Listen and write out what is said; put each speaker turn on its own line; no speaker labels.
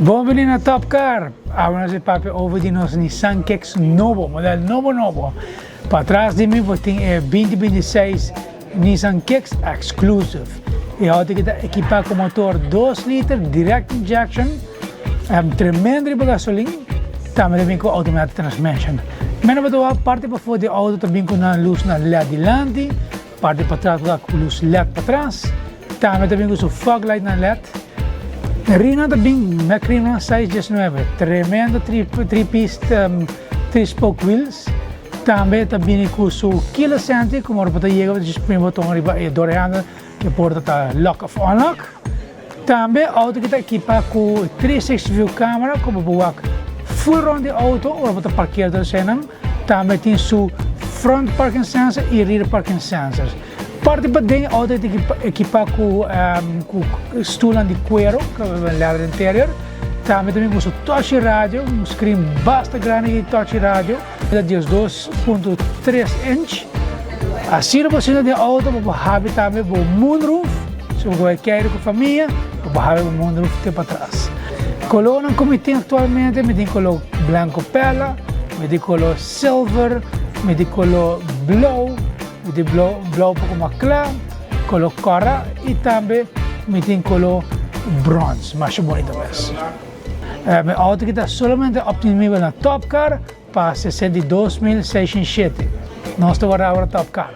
Bon bini na Top Car! Awe nos e papia over di nos Nissan Kicks nobo, model nobo nobo. Patras di mi bo tin e 2026 Nissan Kicks Exclusive. E auto aki ta ekipa ku motor 2 liter direct injection, tremendo riba gasolin, tambe ta bin ku automatic transmission. Meno bo ta wak parti pafó di e auto ta bin ku nan lusnan led dilanti, parti patras bo ta wak ku lus led patras, tambe ta bin ku su fog lightnan led. Rina ta bin met rina size 19, tremendo three piece, three spoke wheels. Tambe ta bini ku su keyless entry, ku ora bo ta yega bo ta just primi boton riba e door handle ku e porta ta lock of unlock. Tambe auto ki ta ekipa ku 360 view camera ku bo por wak full rond di auto ora bo ta parkeer tur eseinan. Tambe tin su front parking sensor i rear parking sensors. Parti paden e auto ta ekipa ku ku stulnan di kuero, leather interior. Tambe ta bin ku su touch radio, un screen basta grandi di touch radio, ta 12.3 inch. Asina bo sinta den auto bo por habi tambe bo moonroof, si bo bai keiru ku famia, bo por habi bo moonroof te patras. Kolornan ku mi tin aktualmente, mi tin kolor blanko pèla, mi tin kolor silver, mi tin kolor blou. Mi tin blou, blou poko mas kla, koló kòrá i tambe mi tin koló brons, masha bonito mes. Mi outo aki ta solamente optenibel na Topcar pa 62.607. Nos ta wòrdu abra Topcar.